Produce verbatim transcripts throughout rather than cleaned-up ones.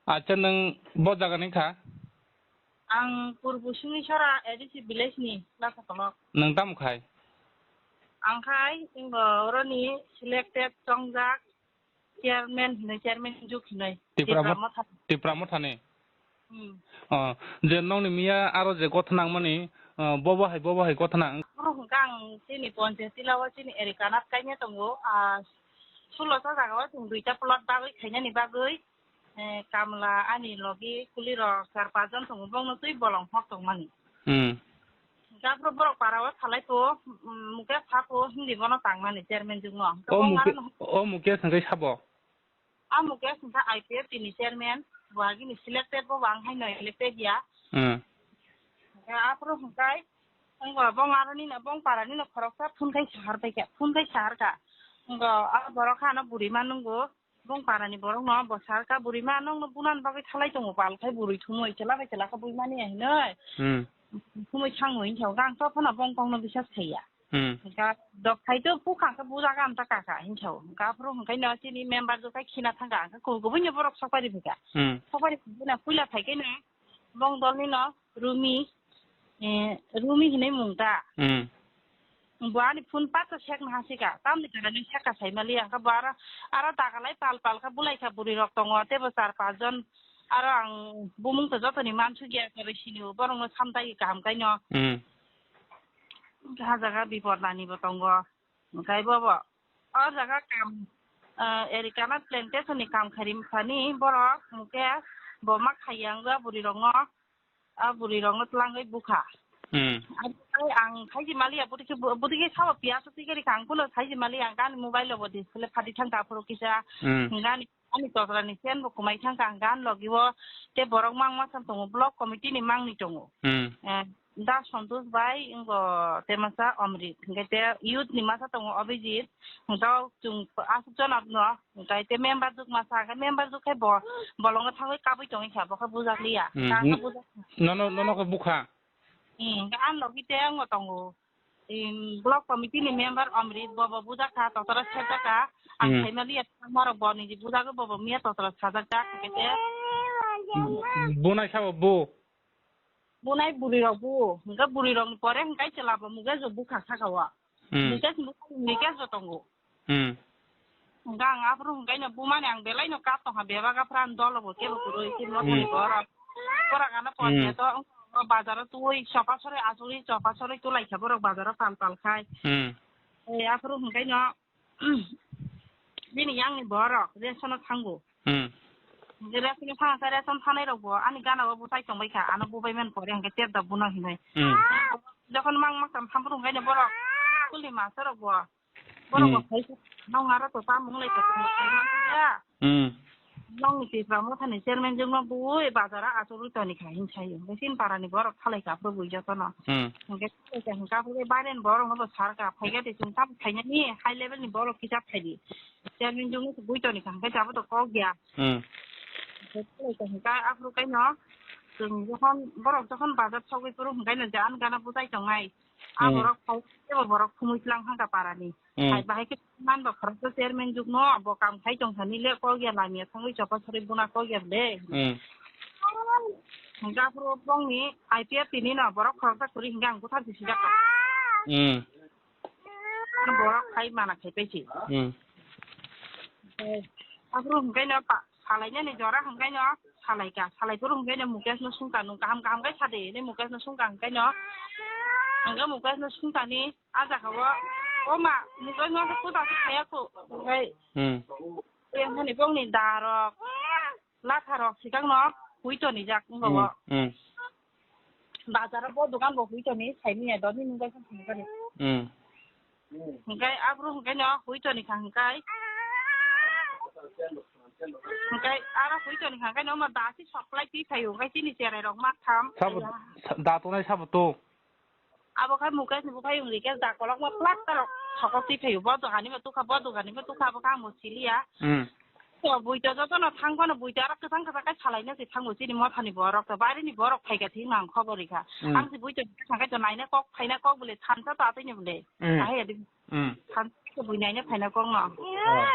Acha, nwng bo jagani kha? Ang Purbo Sumisora A D C village ni Lasakolok. Nwng tamo khai? Ang khai, ingo oroni selected chongjak chairman hinoi, chairman juk hinoi. Tipra Tipra Mot-, Motha. Tipra Mothani? Hmm. Oh, je nongni miya aro je gotha nangmani, oh, bobo hai, bobo hai gotha nang? Oro hwnkha ang chini ponchayat tila o chini eri kanat kaina tongo, ah, sulo sa jaga o chwng duita plot bagwi khainani bagwi, eh, kamla ani logi kuli rok char pas jon tongo, bongno twi bolong hor tongmani. Hmm. Hwnkhe aphuru borok para o salai pho, mm, mukhe sa pho, hindi bono tangmani chairman jwkno. Hwnkhe O bong Muke-, aroni o Mukesh hwnkhe sabo? A Mukesh hwnkhe I P F T ni chairman, bo agini selected, bo ang haino elected ya. Hmm. Hwnkhe aphuru hwnkhe, wngbo bong aroni no, bong para ni no khoroksa phone khai sahar pai kha, phone khai sahar kha. Wngbo a borok ano buri ma nungo. Bong para ni borok no bo sar ka, "Buri ma, nong no bunan bagwi thalai tongo, pal khai buri thumui chwla bai chwla khe bui mani ya hinoi." Hmm. Thumui thangwi hinwi thang, ang to phano bong kok no bisas khaiya. Hmm. Ka dok khai to pu khang khe bujaga am ta kaka hinwi thang. Ka phuru hwnkhe no chini member jo khai khina thang ka, ang khe kubui ni borok sokpari phika. Hmm. Sokpari phika na puila phai khe no bong dol ni no Rumi, eh, Rumi hinwi mung ta. Hmm. Bo ani phone pato sekna hasika, tamni kana nung seka saimali, ang khe bo aro, aro dagalai pal pal khe bulai kha, bwrwi rok tongo, teibo char pas jon, aro ang bumung to jotoni mansukya, koroi sini bo, borokno samtai kaham kaino. Hmm. Ha jaga bipor nani bo tongo, hwnkhe bobo o jaga kam, eh, eri kanat plantation ni kam khairi mani borok, hwnkhe bo ma khaiya wngya bwrwi rokno. A bwrwi rokno twlangwi bukha. Hmm. Ang, ang khaiji maliya, bwtwi khe, bwtwi khe sabo piya, so twi khe rikha, ang kuno khaiji maliya, ang ani mobile o bo display phadi thangkha, aphuru kisa. Hmm. Ang ani, ani totra ni chain bo kwmai thangkha, ang ani logi o tei borok mang masa tongo, block committee ni mangni tongo. Hmm. Eh, Da Santosh bai, wngbo tei masa Amrit, hwnkhe tei youth ni masa tongo Abhijit, hwnkhe chwng aswk jona no. Hwnkhe tei member juk masa, hwnkhe member juk khe bo bolongo thangwi kabui tongwi kha, bo khe bujak liya. Hmm. Ka khe bujak. Nono, nono khe bukha? Hmm, hwnkhe ang logi tei wngbo tongo. Em, block committee ni member Amrit, bo bo bujak kha, totora sajak kha. Ang Hmm. khaima liya, thangmarok bo niji bujagwi, bo bo miya totora sajak jak, hwnkhe tei. Bunai sabo bu? Bunai bwrwi rok bu, hwnkhe bwrwi rok ni pore hwnkhe chwla bo Mukesh bo bukha saka o. Hmm. Mukesh, Mukesh bo tongo. Hmm. Hwnkhe ang aphuru hwnkhe no bumani ang belai no kat tongkha, bebak aphuru ani dolo bo kebo kwrwi, khe mothani Hmm. borok. Borok ano Hmm. ponchayato, bazaro twi sopa soroi achugwi, sopa soroi tulaikha borok bazaro pal pal khai. Hmm. Eh, aphuru hwnkhe no, bini yang ni borok ration o thango. Hmm. Ration o thang khe ration thanai rok bo ani gana o bwtai tongbai kha, ano bubai man pore hwnkhe tep da buno hinwi. Hmm. Jokhon mang maktam thampru hwnkhe borok school ni master rok bo, borok bo Hmm. khai nong aro to ta mung lai kha ya. Hmm. Nongni Tipra Mothani chairman jwkno bui bazar o achugwi toni kha hinwi saio. Hwnkhe chini para ni borok thalai kha aphuru bui jotono. Hmm. Hwnkhe thalai kha hwnkhe aphuru baireni borok no bo sar kha, phai kha de chwng tamo khainani high level ni borok kisa phai di. Chairman jwkno bui toni kha hwnkhe jabo to kok ya. Hmm. Hwnkhe thalai kha hwnkhe aphuru kaino chwng jokhon borok jokhon bazar sogwi phuru hwnkhe no je ani gana bwtai tongnai. A Hmm. borok phai khe bo borok khumui tlang thang kha para ni. Hmm. Hai bahai khe man bo khoroksa chairman jwkno bo kam khai tong thani le kok ya lamia thangwi chopa sorwi buna kok ya le. Hmm. Hwnkhe aphuru bongni I P F T ni no borok khoroksa kwrwi hwnkhe ang bwthar si sijak kha. Hmm. Borok khai mana khai pai si. Hmm. Aphuru hwnkhe no pa-, salai nani jora hwnkhe no salai kha, salai phuru hwnkhe no Mukesh no sungkha, nung kaham kaham khai sade, ne Mukesh no sungkha hwnkhe no, hwnkhe Mukesh no sungkha ni. A jaga o, o ma, mugo no khe puja khe khaya kho, okhai. Hmm. Yang hani bongni da rok, latha rok sikang no, hui toni jak, wngkha Hmm, o. Hmm. Bazar o bo dogan bo hui toni, sai miya doni nungbai khe thang kari. Hmm. Hingkai abro hingkai no, hui toni kha hingkai. Hingkai aro hui toni kha hingkai no, ma da si supply ti phaio, hingkai chini cherai rok ma tham. Sabo, Aiya. Sa-, da tongnai sabo to. Abo khai Mukesh ni buphai wng rikhe da kolokma plaster rok sokok twi phaio. Bo dogani bo tukha, bo dogani bo tukha, abo khe ang bo siliya. Hmm. To buito jotono thang phano buito aro kwchang kwchang khe salaina se thango chini mothani borok, to baireni borok phaikha thik no ang khobor rikha. Hmm. Ang se buito thangkhe to naina kok phaina kok bole thansa to athaini bole. Hmm. Ahai adi. Hmm. Thansa to bui naina phaina kok no. Oh.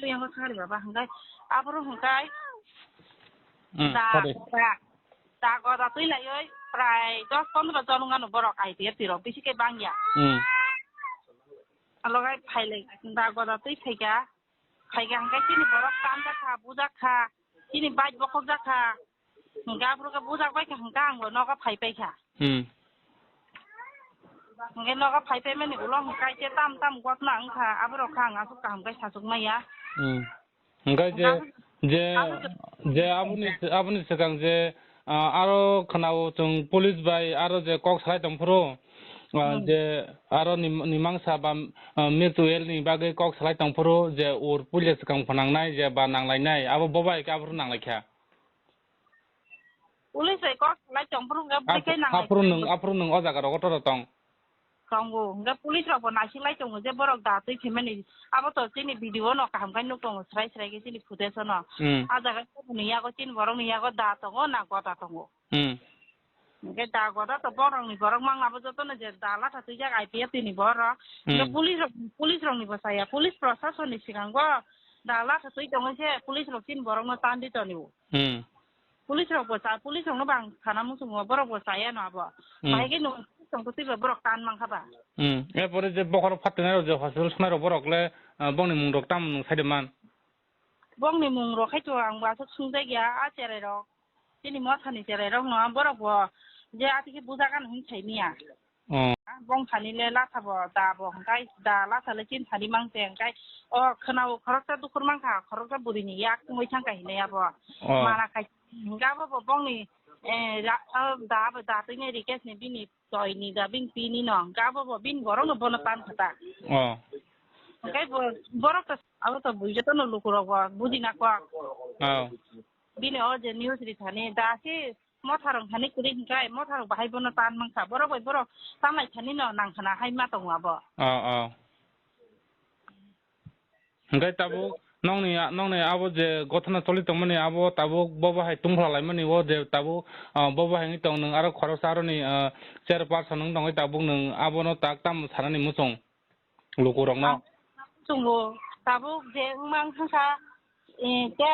Yang thari baba hingkai aboro hingkai. Hmm, Da, sorry. Da, da goda twi laioi prai dos pondro jon wngano borok I P F T rok bisi khe bangya. Hmm. Alogai phailai da goda twi phaikha. Phaikha hwnkhe chini borok tanjakha, bujakha, chini bike bokhokjakha. Hwnkhe aphuru khe bujakbaikha hwnkhe angbo nogo phaipaikha. Hmm. Hwnkhe nogo phaipaimani ulo hwnkhe khe tam tam gotna wngkha, aborok khe ang aswk kaham khe sachukmaya. Hmm. Hwnkhe je, Abo, je, abo je je aboni, aboni swkang je, ah, aro khwnao chwng police bai aro je kok salai tongphuru, ah, Hmm. je aro nim-, nimangsa ba, ah, mutual ni bagwi kok salai tongphuru je ur puila swkang phanangnai je ba nanglainai, abo bo bai khe aphuru nanglaikha. Police bai kok salai tongphuru hwnkhe bwrwi Ap-, khe nanglai aphuru kha. Nwng, aphuru nwng o jaga rogo tora tong. Tongo. Hwnkhe police rok bo naisik lai tongo je borok da twi phaimani. Abo to chini video no kaham khai nuk tongo, srai srai khe chini footage no. Hmm. A jaga ni yago chini borok ni yago da tongo na goda tongo. Hmm. Hwnkhe da goda to borok ni borok mang abo joto no je da latha twijak I P F T ni borok. Hwnkhe Hmm. police rok, police rok ni bo chaya, police prosason ni sikango da latha twi tongo se police rok chini borok no tan di tongo. Hmm. Police rok bo cha, police rok no bang sana muchungo, borok bo chaya no abo. Hmm. Bahai khe nwng tongtwi ba borok tan mankha ba. Hmm. Erpore je bokhorok phattonai rok je hospital sonai rok borok le, ah, bongni mung rok tamo nwng sai de man? Bongni mung rok khai to ang bo aswk sungjakya, a cherai rok. Chini mothani cherai rok no borok bo je ati khe bujagan hin sai miya. Oh. Bong thani le latha bo da bo hwnkhe da latha le chin thani mang te hwnkhe o khwnao khoroksa dukhur mang kha, khoroksa bwrwi ni yak tungwi thang kha hinwi abo. Oh. Mana khai hwnkhe abo bo bongni, eh, ra-, o da bo da twi ni rikes ni bini toi ni da bini pi ni no hwnkhe abo bo bini borok no bono tan kha ta. Oh. Hwnkhe bo borok to abo to bui joto no luku rok bo buji na kok. Oh. Bini o je news ri thani da se motha rok thani kwrwi hwnkhe motha rok bahai bono tan mankha, borok bai borok tanlai thani no nang khna hai ma tongo abo. Oh, oh. Hwnkhe tabuk nokni, nokni abo je gothana choli tongmani abo tabuk bobo hai tungphla laimani o je tabuk, ah, bobo hai wngwi tong nwng aro khoroksa aroni, ah, chairperson wng tongwi tabuk nwng abono tak tamo sanani muchung lukurokno? Ang chungo tabuk je wngma wngkha, eh, te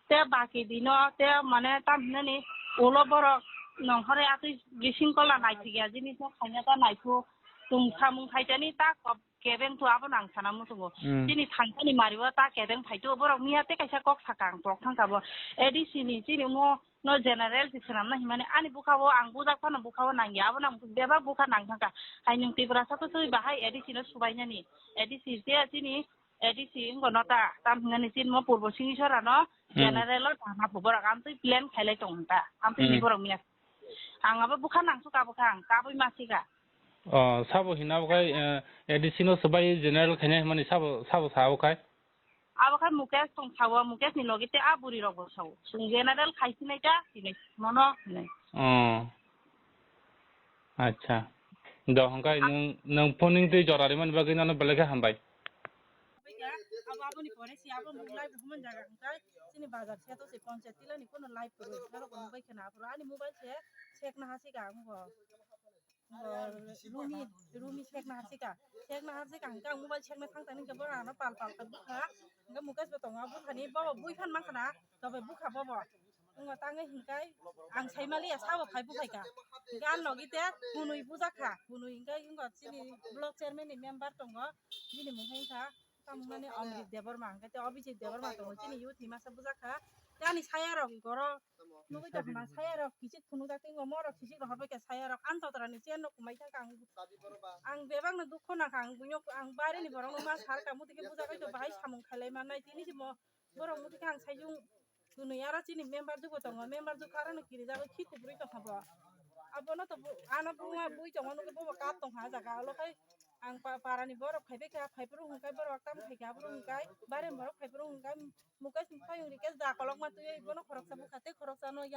Te baki dino te mane tam hinani ulo borok nongkhore atwi bising kola naithokya jinis no khaina ta naithu tung samung khaitani ta kok kebeng thu abo nang sana muchungo. Hmm. Chini thangtani mario ta kebeng phaitu borok miya te kaisa kok sakang tok thangkha bo A D C ni chini mo no general si swnamna himani ani bukha o ang bujak phano bukha o nangya abo nang bebak bukha nang thangkha. Hai nwng Tiprasa kwchwi bahai A D C no subainani A D C te chini A D C wngkha no ta, tam hinani chini mo purbo Singhisora no Hmm. General o thangna pho borok amtwi plan khailai tong ta, amtwi Hmm. ni borok miya. Ang abo bwkha nang su ka bwkha ang kabui ma sika. Oh, sabo hina bo khai, eh, A D C no swbai general khaina himani sabo, sabo sao khai? Abo khai Mukesh tong sao, Mukesh ni logi te a buri rok bo sao. Chwng general khai sinai ta, sinai mono hinai. Oh. Acha. Do hwnkhe nwng, nwng phoning twi jora rimani bagwi nono belai khe hambai. Abo aboni pore si abo nwng live humon jaga hwnkhe chini bazar se to se ponchayat tila ni kono live kwrwi norok bo nugwi kheno aphuru ani mobile se sekna hasika wngbo. Wngbo rumi, rumi sekna hasika. Sekna hasika hwnkhe ang mobile sekna thang thani hwnkhe bo ano pal pal khe bukha. Hwnkhe Mukesh bo tongo bukha ni bo bui phan mankha na tobe bukha bobo. Wngma tangwi hinkai ang saimaliya sabo phai buphaikha. Hinke ang logi te kunui bujakha. Kunui hinke wngkha chini block chairman ni member tongo. Bini mung khe wngkha tamungmani Omrit Debbarma. Hinke te Abhijit Debbarma tongo chini youth ni masa bujakha. Te ani saya rok goro nugui tongkha na saya rok kichik phunuk jak tei wngkha morok kichik rohor bai kha saya rok ang totra ni chair no kumai thangkha ang. Ang bebak no dukho nangkha ang buino ang bari ni borok no ma sar kha muti khe bujakai to bahai samung khailai mannai tini se mo. Borok muti khe ang saijung kunui aro chini member jugo tongo, member jukha aro no kirijagwi khi kubrwi tongkha bo. Abono to bu-, ano buma bui tongo nukhe bobo kap tongkha ah jaga, olo khai ang pa-, parani borok phaibai kha, phaiphuru hwnkhai borok tamo khaikha, aphuru hwnkhai bareng borok phaiphuru hwnkhai Mukesh phai hwnkhai ja kolokma twiwi bono khoroksa bukha tei khoroksano ya.